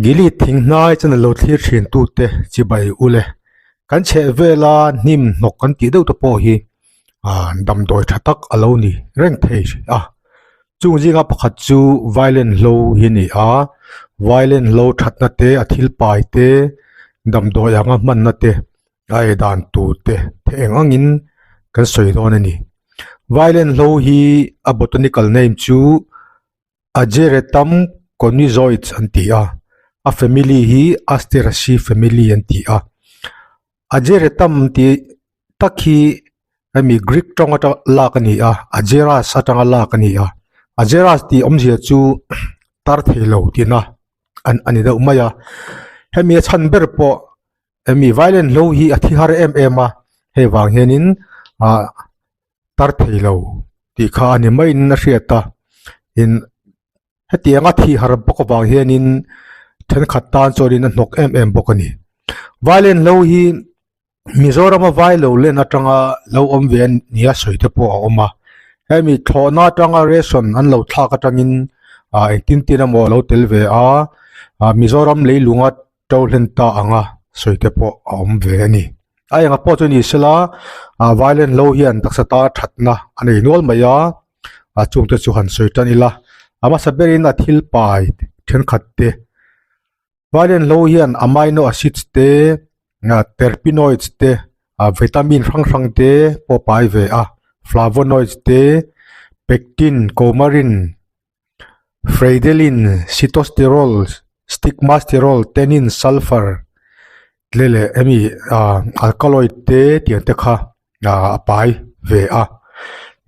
Gili thing hnai channel lo thlir thin tute chibai ule kan chheh vela hnim hnawk kan tih deuh te pawh hi ah damdawi tha tak a lo ni reng thei a chung zinga pakhat chu violin hlo hi a ni a violin hlo thatna te a thil pai te damdawi anga hmanna te a ei dan tur te theih eng angin kan sawi dawn a ni violin hlo hi a botanical name chu. Ageratum conyzoides an ti a, a family hi Asteraceae family an ti a. Ageratum tih tak hi hemi Greek tawng atang lak a ni a, Ageras atanga lak a ni a. Ageras tih awmzia chu tar thei lo tihna a ni deuh mai a. Hemi a chhan ber pawh hemi violin hlo hi a thi har em em a, hei vang hianin ah tar thei lo tih kha a ni maiin a hriat a in hetianga thih har bawk avang hianin thenkhat tan chuanin a hnawk em em bawk a ni violin hlo hi Mizorama vai lo len atanga lo awm ve nia sawi te pawh a awm a hemi thlawhna atanga ration an lo thlak atangin ah engtin tin emaw a lo tel ve a ah Mizoram leilunga to hlen ta anga sawi te pawh a awm ve a ni. A enga pawh chu ni sela ah violin hlo hian taksa ta thatna a nei nual mai a ah chung te chu han sawi tan ila a hmasa berin a thil pai thenkhat te violin hlo hian amino acids te ah terpenoids te ah vitamin hrang hrang te pawh pai ve a flavonoids te pectin coumarin Fraidelin, sitosterol, stigmasterol, tannin, sulfur tle leh hemi ah alkaloid te tiang te kha ah a pai ve a.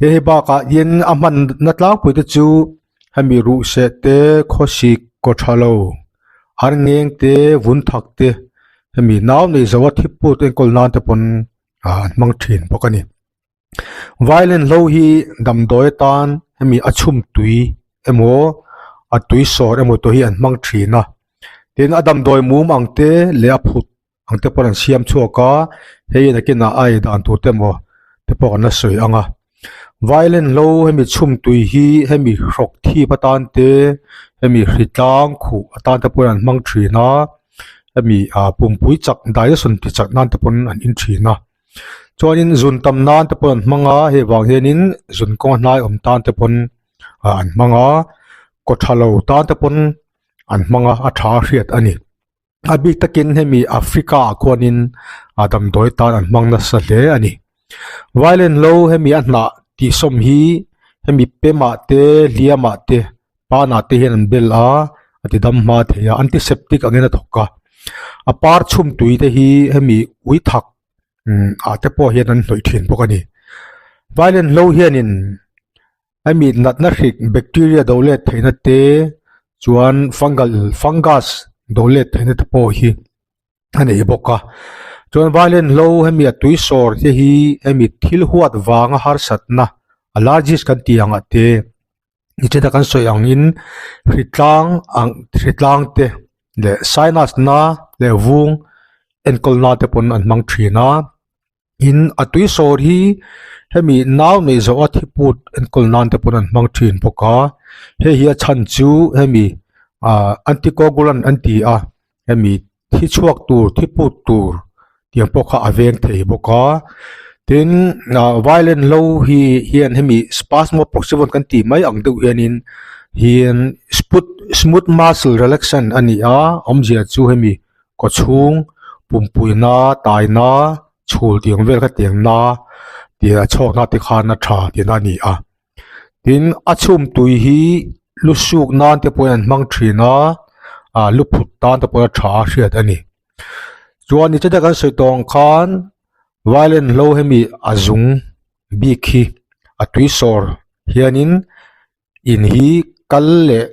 Hei hei bakah hian a hmanna tlangpui te chu hemi ruhseh te khawsik kaw tha lo arngeng te vun thak te hemi nau nei zo a thiput enkawl nan te pawn ah an hmang thin bawk a ni. Violin hlo hi damdawi atan hemi a chhum tui emaw a tui sawr emaw tawh hi an hmang thin a tin a damdawi mum ang te leh a phut ang te pawh an siam chhuak a hei nakinah a ei dan tur te emaw te pawh an la sawi ang a violin hlo hemi chhum tui hi hemi hrawk thip atan te hemi hritlang khuh atan te pawh an hmang thin a hemi ah pumpui chak digestion ti chak nan te pawn an in thin a. Chuanin zun tam nan te pawh an hmang a hei vang hianin zun kawng a hnai awm tan te pawn ah an hmang a kaw tha lo tan te pawn an hmang a a tha a hriat a ni. A bik takin hemi Africa ah khuanin ah damdawi tan an hmang nasa hle a ni. Violin hlo hemi a hnah tihsawm hi hemi pemah te hliamah te panah te hian an bel a a ti dam hma thei a antiseptic angin a thawk a a par chhum tui te hi hemi ui thak umm ah te pawh hian an hnawih thin bawk a ni violin hlo hianin hemi natna hrik bacteria do let theihna te chuan fungal fungus do let theihna te pawh hi a nei bawk a chuan violin hlo hemi a tui sawr te hi hemi thil huat vanga harsatna allergies kan tih ang ah te. Nichina kan sawi angin hritlang ang hritlang te leh sinus na leh vung enkawl na te pawn an hmang thin a tin a tui sawr hi hemi nau neih zawh a thiput enkawl nan te pawn an hmang thin bawk a hei hi a chhan chu hemi ah anticoagulant an ti a hemi thi chhuak tur thi put tur tiang pawh kha a veng thei bawk a tin ah violin hlo hi hian hemi spasmoproxivon kan tih mai ang deuh hianin hian sput smooth muscle relaxant a ni a awmzia chu hemi kawchhung pumpui na tai na chhul tiang vel kha tiang na tih a chhawk na te khan a tha tihna a ni a. Tin a chhum tui hi lu suk nan te pawhin an hmang thin a ah lu phut tan te pawh a tha a hriat a ni chuan nichina kan sawi tawh ang khan violin hlo hemi a zung bik hi a tui sawr hianin in hi kal leh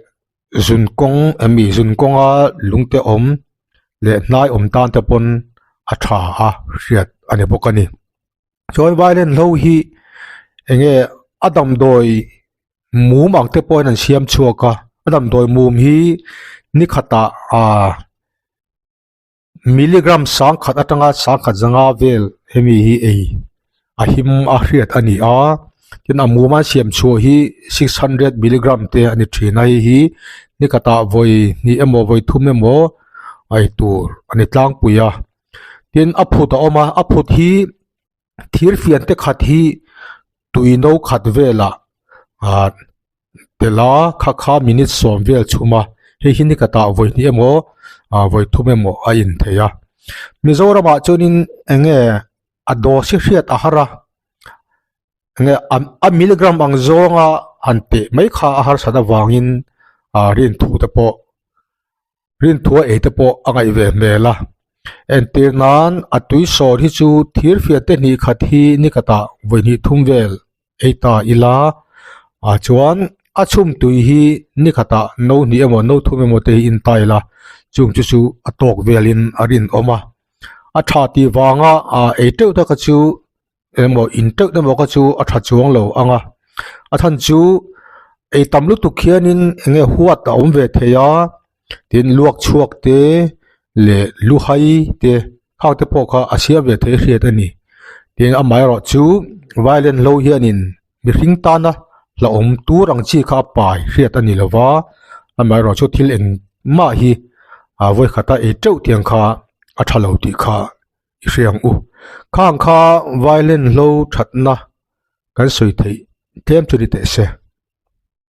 zun kawng emi zun kawnga lungte awm leh hnai awm tan te pawn a tha a hriat a ni bawk a ni. Chuan violin hlo hi eng nge a damdawi mum ang te pawhin an siam chhuak a a damdawi mum hi ni khatah ahh milligram sangkhat atanga sangkhat zanga vel hemi hi ei a him a hriat a ni a. Tin a mum a siam chhuah hi 600 milligram te a ni thin a hei hi ni khatah vawi hnih emaw vawi thum emaw a ei tur a ni tlangpui a. Tin a phut a awm a a phut hi thir fian te khat hi tui no khat velah ah tel a kha kha minute sawm vel chhum a hei hi ni khatah vawi hnih emaw ah vawi thum emaw a in thei a. Mizoramah chuanin eng nge a dose hi hriat a har a enge a milligram ang zawnga han teh mai kha a harsat avangin ah rinthu te pawh rinthu a ei te pawh a ngaih ve hmel a entir nan a tui sawr hi chu thir fian te hnih khat hi ni khatah vawi hnih thum vel ei ta ila ah chuan a chhum tui hi ni khatah no hnih emaw no thum emaw te hi in ta ila chung chu chu a tawk velin a rinawm a a tha tih vanga ah ei teuh te kha chu emaw in teuh te emaw kha chu a tha chuang lo ang a a chhan chu ei tam lutuk hianin eng nge huat a awm ve thei a tin luak chhuak te leh lu hai te khang te pawh kha a siam ve thei hriat a ni tin amaherawh chu violin hlo hianin mihring tana hlauhawm tur ang chi kha a pai hriat a ni lo va amaherawh chu thil engmah hi ah vawikhata ei teuh tiang kha a tha lo tih kha i hre ang u. Khang kha violin hlo thatna kan sawi theih tlem chu ni teh se.